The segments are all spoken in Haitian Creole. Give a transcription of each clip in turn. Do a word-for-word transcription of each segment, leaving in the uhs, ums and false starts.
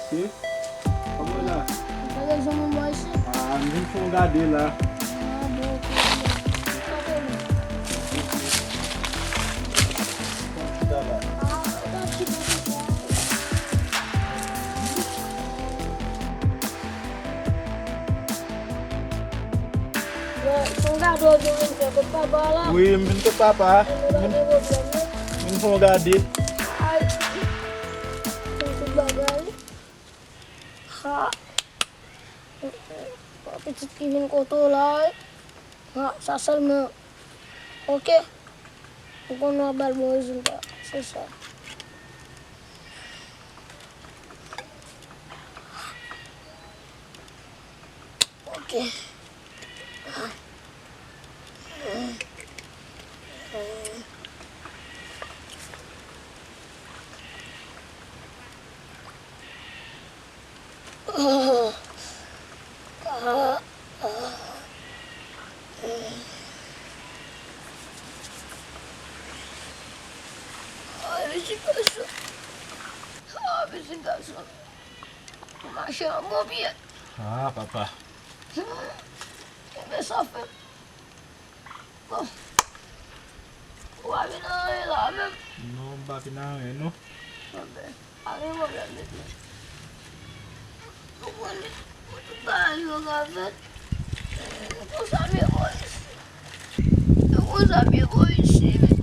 Kòman la? Ou pa bezwen moun bò isit? Ah, m vin fè yon gade la. Ah, bon, ok. Ah, ou pa chita sou sa. Bon, se yon gade w vin fè kot papa la? Wi, m vin kot papa. M vin, m vin fè yon gade. Ay, tout bagay. Ha. Pitit ki vin kote w la, wi. Ha, sa sèlman. Ok. Ou konnen w ap ba l bon rezilta. Se sa. Ok. Ay, pitit gason. Ah, pitit gason. Ou mache an bon pye. Ah, papa. Enben, sa fè. Bon. Ou pa vin anyen la menm? Non, m pa vin anyen, non. Enben, pa gen pwoblèm, pitit. Ou konnen, pou tout bagay yo ka fèt. Konsa m ye bò isi. Konsa m ye bò isi, men.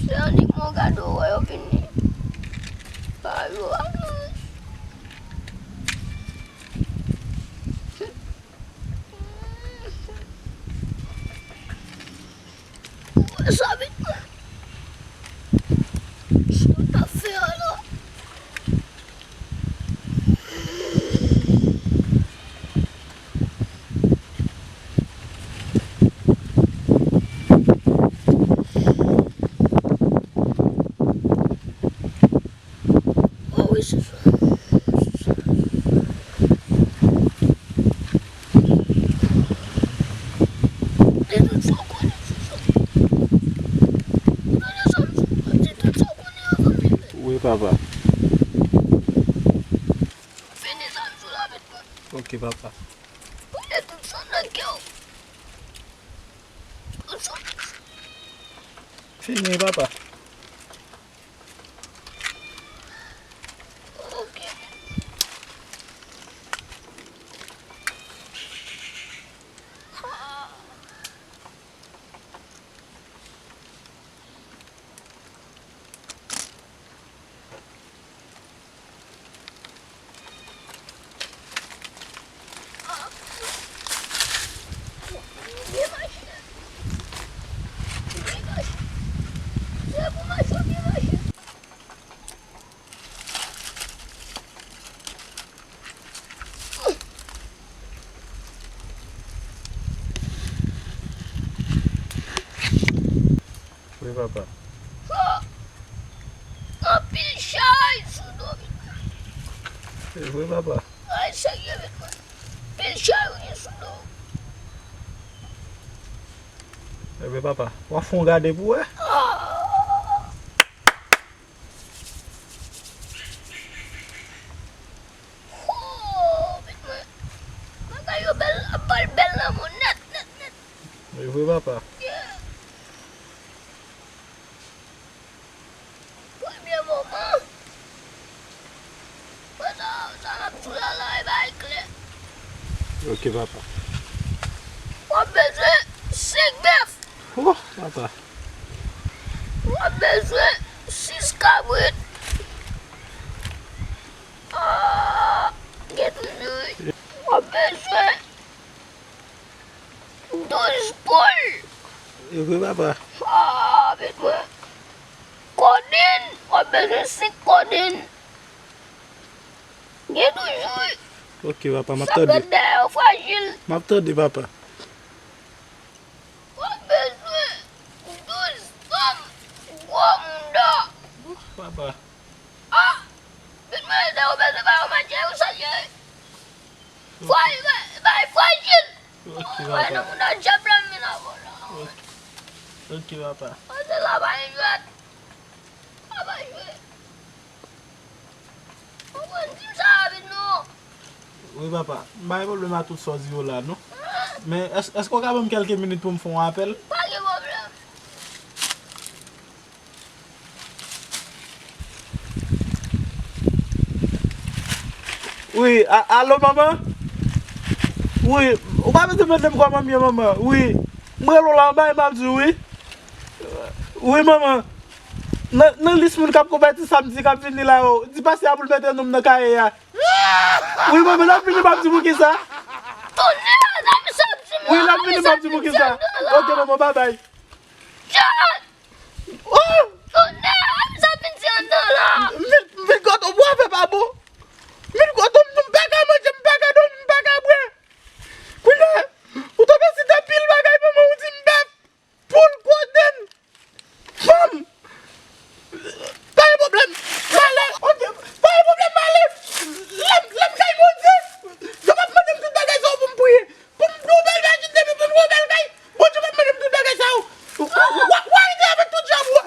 Se annik mwen gade w wè yo vini. Pa yo a. Ou wè sa vit mwen? Sa w t ap fè a la? Oh wi, se sa. Di tout sa w konnen sou sa. Ou tande sa m di w? Di tout sa w konnen avan m rive. Wi, papa. Fini sa m di w la vit mwen. Ok, papa. Ou di tout sa nan kè w. Tout sa. Fini, papa. Ok. Wi, papa. Anpil chay sou do m. Se vre, papa. Ay, serye, men. Anpil chay ou gen sou do w. Ebyen, papa, w ap fè yon gade pou w wè. Ah! Oh, men mwen, bagay yo bèl, ap pral bèl nan mwen nèt, nèt, nèt. Se vre, papa. Yeah. Premye moman. Mwen sa, sa n ap sou la la, e bay klè. Ok, papa. W ap bezwen senk bèf. Oh, papa. W ap bezwen sis kabrit. Ah, gen toujou wi. W ap bezwen douz poul. E vre, papa. Ah, men mwen. Kodenn, w ap bezwen senk kodenn. Gen toujou wi. Ok, papa, m ap tande. Sa pran dèyè yo frajil. M ap tande, papa. W ap bezwen douz fanm gwo mounda. Papa. Ah! Vin mwen ede w bezwen ba yo manje yo salye. Fwa, bay frajil. Ok, papa. Ay, nan moun nan djab la, m vin avè w la. Ok, papa. Pase la, bay jwèt. Pa bay jwèt. Di m sa rapid non. Wi, papa. M pa gen pwoblèm a tout sa w di yo la, non. Men, èske w ka ban m kèlke minit pou m fè yon apèl? Pa gen pwoblèm. Wi, a- alo, manman? Wi, ou pa bezwen mande m kòman m ye, manman. Wi, m rele w la anba e m ap di w, wi. Wi, manman. Nan, nan lis moun k ap konvèti samdi k ap vini la yo, di pastè a pou l mete non m nan kaye a. Wi, manman, l ap vini, m ap di poukisa. Tonnè, nan misye ap di m. Wi, l ap vini, m ap di poukisa. Ok, manman, babay. John! Oh! Tonnè, misye ap vin di anndan la. Mil, mil gòdon bwè fè pa bon. Mil gòdon, m pa ka manje, m pa ka dòmi, m pa ka bwè. Kounye a, ou tonbe si de pil bagay, manman, ou di m bèf. Poul kodenn. Fanm. Pa gen pwoblèm. M ale. Ok. Pa gen pwoblèm, m ale. Lè m, lè m kay Bondye, yo p ap mande m tout bagay sa yo pou m priye. Pou m pou yon bèl machin depi pou m yon bèl kay. Bondye p ap mande m tout bagay sa yo. W, w, w, w arete avèk tout djab ou a.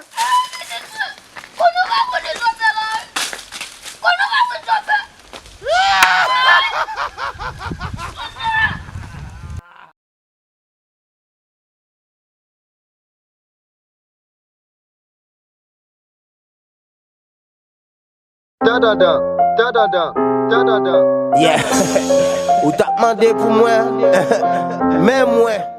Konnen w pa konnen sa w fè la. Konnen w pa konnen sa w fè. Dan, dan, dan, dan, dan, dan, dan, dan, dan, dan. Yeah. Ou t ap mande pou mwen, men mwen.